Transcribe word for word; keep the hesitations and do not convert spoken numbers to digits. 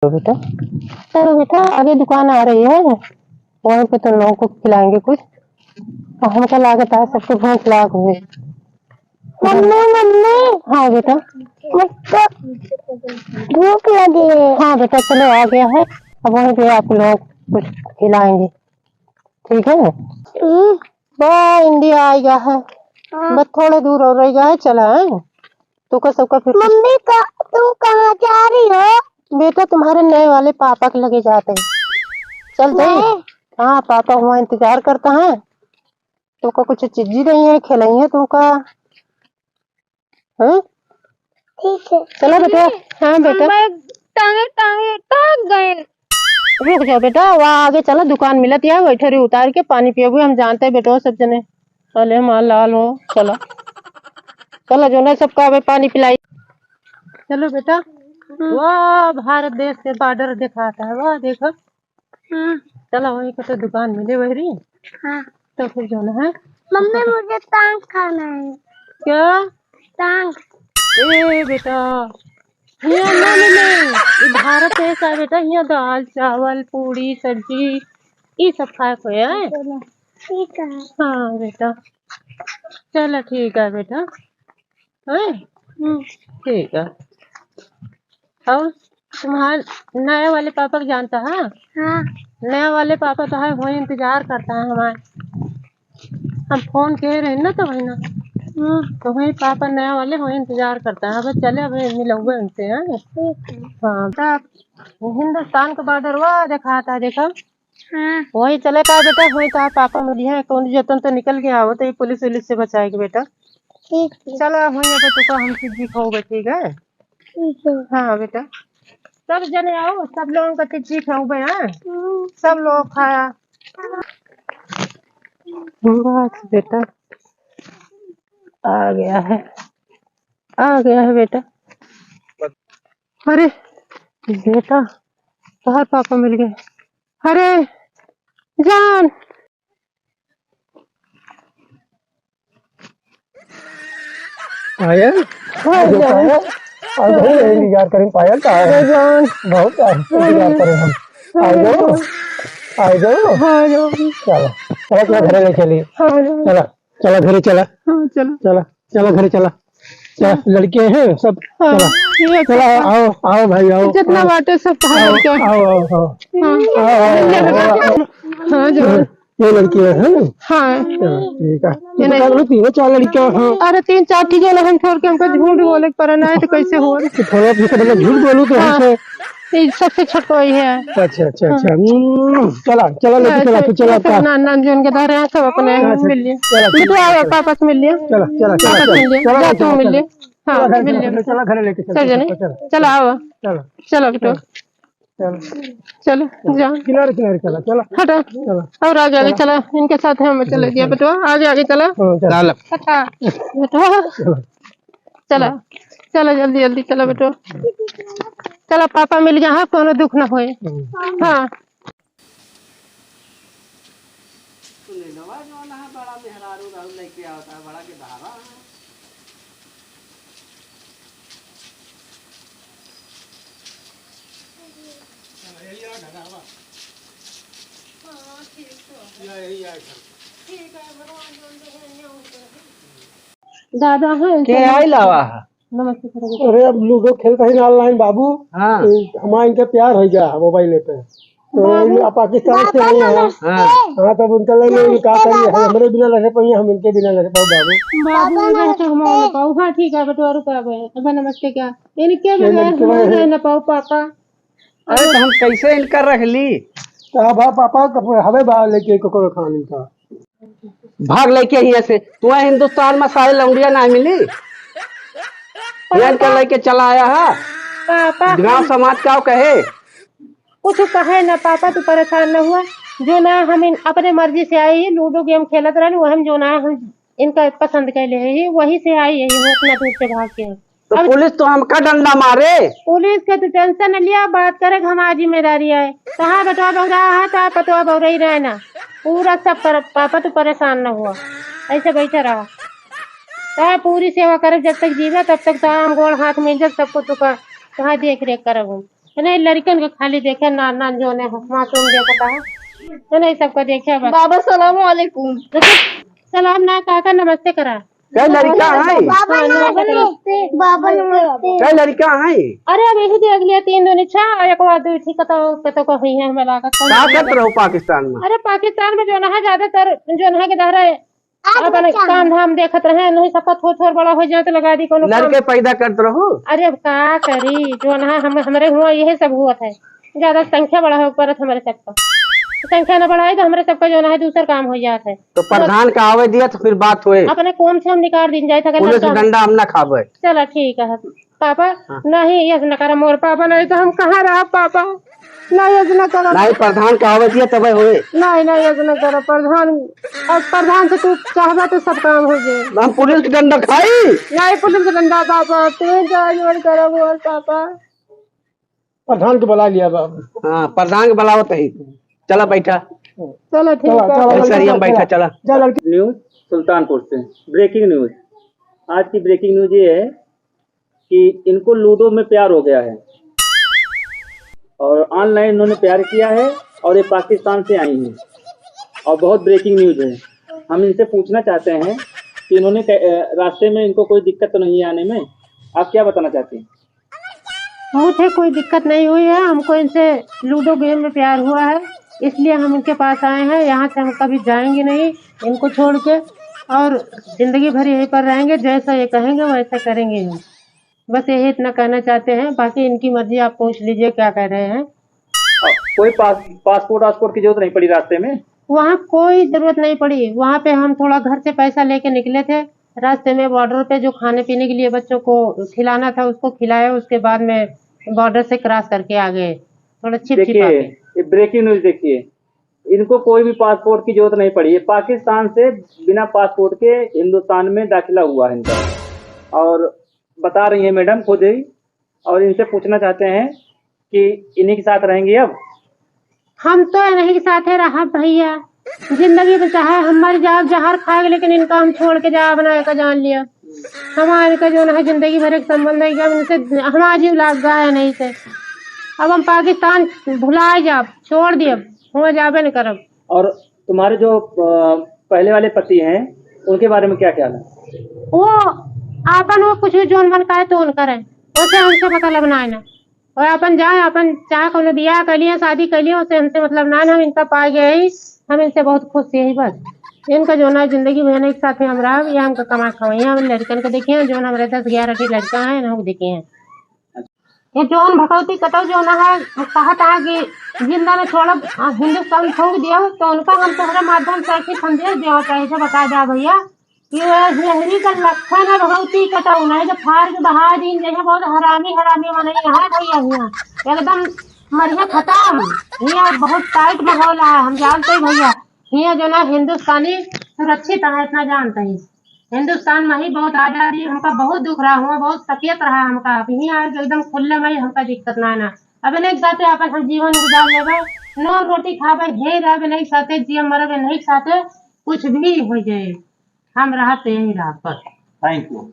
तो बेटा, चलो बेटा, आगे दुकान आ रही है, वहीं पे तुम लोगों को खिलाएंगे कुछ। और हमका लागत है सबके भूख लाग हुए। मम्मी, मम्मी। हाँ बेटा। मुझको भूख लगी है। हाँ बेटा, चलो आ गया है, अब वहीं पे आप लोग कुछ खिलाएंगे, ठीक है? हम्म। बा, इंडिया आ गया है। हाँ। बस थोड़ा दूर और रह गया है, चला है। तो का सबका फिर मम्मी का, तू कहाँ जा रही हो? बेटा, तुम्हारे नए वाले पापा के लगे जाते हैं। चल दे। नए? हाँ, पापा हुआ इंतजार करता है। तुमको कुछ चीजी नहीं है, खिलाई है तुमका। हाँ? ठीक है। चला बेटा। हाँ बेटा। हमारे टांगे, टांगे थक गए। रुक जाओ बेटा, वहाँ आगे चला, दुकान मिलत है, बैठे रही, उतार के पानी पियबे, हम जानते हैं बेटा सब जने। अले हमार लाल हो, चला। चला जो ना सबका अबे पानी पिलाई। चलो बेटा। हम्म। वाह, भारत देश के बॉर्डर दिखाता है, वाह देखो। हाँ। चला, वहीं पे तो दुकान मिले वही। हाँ। तो फिर जो ना है। मम्मी, मुझे टांग खाना है। क्या? टांग। ए बेटा, हियाँ ना मिले। ये भारत देश है बेटा, हियाँ दाल, चावल, पूड़ी, सब्जी, ये सब खाए को है। ठीक है। हाँ बेटा, चला ठीक है बेटा। हैं? हम्म। ठीक है। और तुम्हारे नए वाले पापा को जानता है? हाँ। नए वाले पापा तो है, वही इंतजार करता है हमारे। हम फोन किए रहे ना तो वही ना। हम्म। तो वही पापा नए वाले वही इंतजार करता है। अब चले, अब मिलौगे उनसे, हैं? ठीक है। हाँ, तो हिंदुस्तान का बॉर्डर वो दिखाता है, देखो। हाँ। वही चले का बेटा, वही तो पापा मिली है, कौन जतन तो निकल गया हो, तो ये पुलिस उलिस से बचाएगी बेटा। ठीक है। चलो, वहीं पे तो हम चीजी खाओगे, ठीक है? ठीक है। हाँ बेटा, सब जने आओ, सब लोगों का चीजी खाओगे, हाँ? हम्म। सब लोग खाया। बस बेटा, आ गया है, आ गया है बेटा। अरे बेटा, तोहार पापा मिल गए। अरे जान, पायल, हाँ, आज जान। पायल, आज बहुत इंतजार करें पायल, तो आए। अरे जान। बहुत इंतजार करें हम। आ जाओ, आ जाओ। हाँ, जाओ। चलो, चलो, चलो, घरे ले चलिए। हाँ, जाओ। चलो, चलो, घरे चला। हाँ, चलो। चलो, चलो, घरे चला। चलो, लड़के हैं सब। हाँ, चलो। ये चलो, सब आओ, आओ भाई, आओ, जितना आओ। बाटे सब तो आओ, लड़के हैं। आओ, आओ, आओ। हाँ। आओ, आओ, आओ, आओ। हाँ, जाओ। ये लड़की है, है ना? हाँ। हाँ, ठीक है। ये तो नहीं। कल तीन चार लड़कियाँ, हाँ। अरे, तीन चार चीजें ना हम छोड़ के हमको झूठ बोले के पड़ा, ना है तो कैसे हो? तो थोड़ा सा मतलब झूठ बोलूँ तो हाँ। हमसे ये सबसे छोटका वही है। अच्छा, अच्छा, अच्छा। हाँ। हम्म, चला, चला, लेके चला, तू चला, ऐसे चला। ना, ना, जो उनके धरे हैं, सब अपने अच्छा, मिल लिए। चला, तू तो चला, आओ, चला। वापस मिल लिए। चला, चला, चला, वापस चला। मिल लिए। चला, जा, तू चला, मिल लिए। चला। हाँ, चला, घर मिल लिए। चला, चला, घर लेके चला, सब जने। चला, चला। चला, आओ। चला। चला, बेटो। चला। चलो, जाओ। किनारे, किनारे चला, चला। हटो। चला। और आगे, आगे चला। चला। इनके साथ हम चले गए, बेटो। आगे, आगे चला। हाँ, चला। चला। हटा। बेटो। चला। चला। चला, जल्दी, जल्दी चला, बेटो। चला, पापा मिल गया है, कोनो दुख ना होए। हम्म। हाँ। सुनीलवा जौन है, बड़ा मेहरारू रहू लेके आवता है, बड़ा के धारा है। हाँ, यही आ घर आवा। हाँ, ठीक तो है। या, यही आ घर। ठीक है, भगवान जौन दे है, यहाँ उनके है। दादा है, के चलो। आई लावा है? नमस्ते सर। अरे, अब लूडो खेल कहीं ना online बाबू। हाँ। ए, हमारा इनका प्यार हो गया मोबाइल पे। तो बाबू। ये पाकिस्तान से पापा आई हैं। नमस्ते। हाँ। हाँ, तब उनका ले लो, ये का करिए, नमस्ते। हमरे बिना रह पाइए, हम इनके बिना रह पाओ बाबू। बाबू, पापा इधर से हम नमस्ते। पाओ। हाँ, ठीक है, बटवा रुका गए। अब नमस्ते क्या? इनके ये बगैर नमस्ते हम भाई। रह ना पाओ, पापा। अरे, तो हम कैसे इनका रख ली? तो अब हाँ, पापा, कब हवे बा लेके कोको खान इनका? भाग लेके हियाँ से। तुम्हें हिंदुस्तान में सारे लौंडिया ना मिली। पापा। हियाँ के लेके चला आया है। पापा, गाँव हम समाज का कहे। कुछ कहे ना पापा, तू परेशान ना हुआ। जो ना हम इन, अपने मर्जी से आई ही, लूडो गेम खेलत रहन, वो हम जो ना हम इनका पसंद कर ले ही, वही से आई है, वो इतना दूर से भाग के। तो अब पुलिस तो हमका डंडा मारे। पुलिस के तू tension न लिया, बात करे हमारी जिम्मेदारी है। तहार बेटवा बौरा है, तहार पतवा बौरा ही रहे ना। पूरा सब कर, पापा तू परेशान न हुआ, ऐसे बैठे रहा। तहार पूरी सेवा करब जब तक जीवे, तब तक तहार हम गोड़ हाथ मिल जाए, सबको तू कर, तहार देख रेख करब हम। नहीं, लड़कन के खाली देखे, ना, ना, जोने मासूम देखता है। तो नहीं, सबको देखे बस। बाबा, सलाम वालेकुम। सलाम ना, काका, नमस्ते करा। कै लड़का है? बाबा नमस्ते। बाबा नमस्ते। कै लड़का है? अरे, अब यही देख लिया, तीन दूनी छह, एक बार दो ठीक, कतो, कतो को हुई है, हमें लागत। का करत रहो पाकिस्तान में? अरे, पाकिस्तान में जोन है, ज्यादातर जोन है के दहरे अपन काम धाम देखत रहे, नहीं सबका थोर थोर बड़ा हो जाए तो लगा दी कोनो काम। लड़के पैदा करत रहो? अरे, अब का करी, जोन है, हम, हमरे हुआ यही सब हुआ है। ज्यादा संख्या बढ़ावे के पड़त हमरे सबका। संख्या न बढ़ाई तो हमरे सबका जोन है दूसर काम हो जात है। तो प्रधान का आवे दिया तो फिर बात होए। अपने कौम से हम निकाल दीन जाए था, अगर पुलिस लड़का हम डंडा हम ना खावे। चला ठीक है पापा। हाँ। नहीं, यस न करा मोर पापा, नहीं तो हम कहाँ रहा पापा। नहीं, यस न करा। नहीं, प्रधान का आवे दिया तबे होए। नहीं, नहीं, यस न करा प्रधान। अब प्रधान से तू चाहबा तो सब काम हो जाए। हम पुलिस के डंडा खाई? नहीं, पुलिस के डंडा पापा, तू जाए जोर करो मोर पापा। प्रधान के बुला लिया बाबू। हाँ, प्रधान के बुलावत ही। चला बैठा। चलो, ठीक चला, है। चला, ए, सर, हम चला, बैठा, चला। चला। न्यूज़ सुल्तानपुर से, ब्रेकिंग न्यूज़। आज की ब्रेकिंग न्यूज़ ये है कि इनको लूडो में प्यार हो गया है और ऑनलाइन इन्होंने प्यार किया है और ये पाकिस्तान से आई हैं और बहुत ब्रेकिंग न्यूज़ है। हम इनसे पूछना चाहते हैं कि इन्होंने कै-, अ, रास्ते में इनको कोई दिक्कत तो नहीं है आने में? आप क्या बताना चाहती हैं? मुझे कोई दिक्कत नहीं हुई है, हमको इनसे लूडो गेम में प्यार हुआ है, इसलिए हम इनके पास आए हैं। यहाँ से हम कभी जाएंगे नहीं इनको छोड़ के, और जिंदगी भर यहीं पर रहेंगे। जैसा ये कहेंगे वैसा करेंगे हम। बस यही इतना कहना चाहते हैं, बाकी इनकी मर्जी, आप पूछ लीजिए क्या कह रहे हैं। कोई पास-, पासपोर्ट वासपोर्ट की जरूरत नहीं पड़ी रास्ते में? वहाँ कोई जरूरत नहीं पड़ी। वहाँ पे हम थोड़ा घर से पैसा लेके निकले थे, रास्ते में बॉर्डर पे जो खाने पीने के लिए बच्चों को खिलाना था, उसको खिलाया, उसके बाद में बॉर्डर से क्रॉस करके आ गए, थोड़ा छिप छिपा देखिए, के। ये ब्रेकिंग न्यूज़ देखिए, इनको कोई भी पासपोर्ट की जरूरत नहीं पड़ी। ये पाकिस्तान से बिना पासपोर्ट के हिंदुस्तान में दाखिला हुआ है इनका, और बता रही हैं मैडम खुद ही, और इनसे पूछना चाहते हैं कि इन्हीं के साथ रहेंगी अब? हम तो इन्हीं के साथ ही रहब भैया, जिंदगी में चाहे हम मर जाब जहर खाए, लेकिन इनका हम छोड़ के जाब ना, एका जान लिया। हमारे का जो है जिंदगी भर एक संबंध है, इनसे हमारा जीव लाग गया है नहीं से। अब हम पाकिस्तान भुलाए जाब, छोड़ दियब, हुआ जाबे न करब। और तुम्हारे जो, अ, पहले वाले पति हैं, उनके बारे में क्या ख्याल है? वो आपन वो कुछ भी जोन मन का है तो उनका रहे, उसे हमसे मतलब ना है ना। और अपन जाए, अपन चाहे कौनो बियाह कर लिए, शादी कर लिए, उसे हमसे मतलब ना है ना, हम इनका पा गए ही, हम इनसे बहुत खुश ही बस। इनका जो ना जिंदगी भर एक साथ में हम रहा, ये हमका कमा खवाइए, हम लड़कन को देखिए, जो हमारे दस ग्यारह ठी लड़का है ना, वो देखिए। ये जौन भगवती कतौ जौन है, कहत है कि जिंदा न छोड़ब, आ, हिंदुस्तान फूंक दियो, तो उनका हम तोहरे माध्यम से एक ही संदेश देवा चाहे थे, बता द्या भैया, कि ये जहरी का लक्षण है भगवती कतौ, नहीं तो फाड़ के बहा दीन, जैसे बहुत हरामी, हरामी मने यहाँ भैया, यहाँ एकदम मरिया खत्म। यहाँ बहुत टाइट माहौल है, हम जानते हैं भैया, यहाँ जो ना हिंदुस्तानी सुरक्षित है, इतना जानते हैं। हिंदुस्तान में ही बहुत आजादी, हमका बहुत दुख रहा हुआ, बहुत सकेत रहा हमका। अब यहीं आके एकदम खुले में ही हमका दिक्कत ना है ना। अब इन्हीं के साथे अपन हम जीवन गुजार लेबे, नून रोटी खाबे, यही रहबे इन्हीं के साथे, जियब मरब इन्हीं के साथे, कुछ भी हो जाए, हम रहब तो यही रहब बस। Thank you।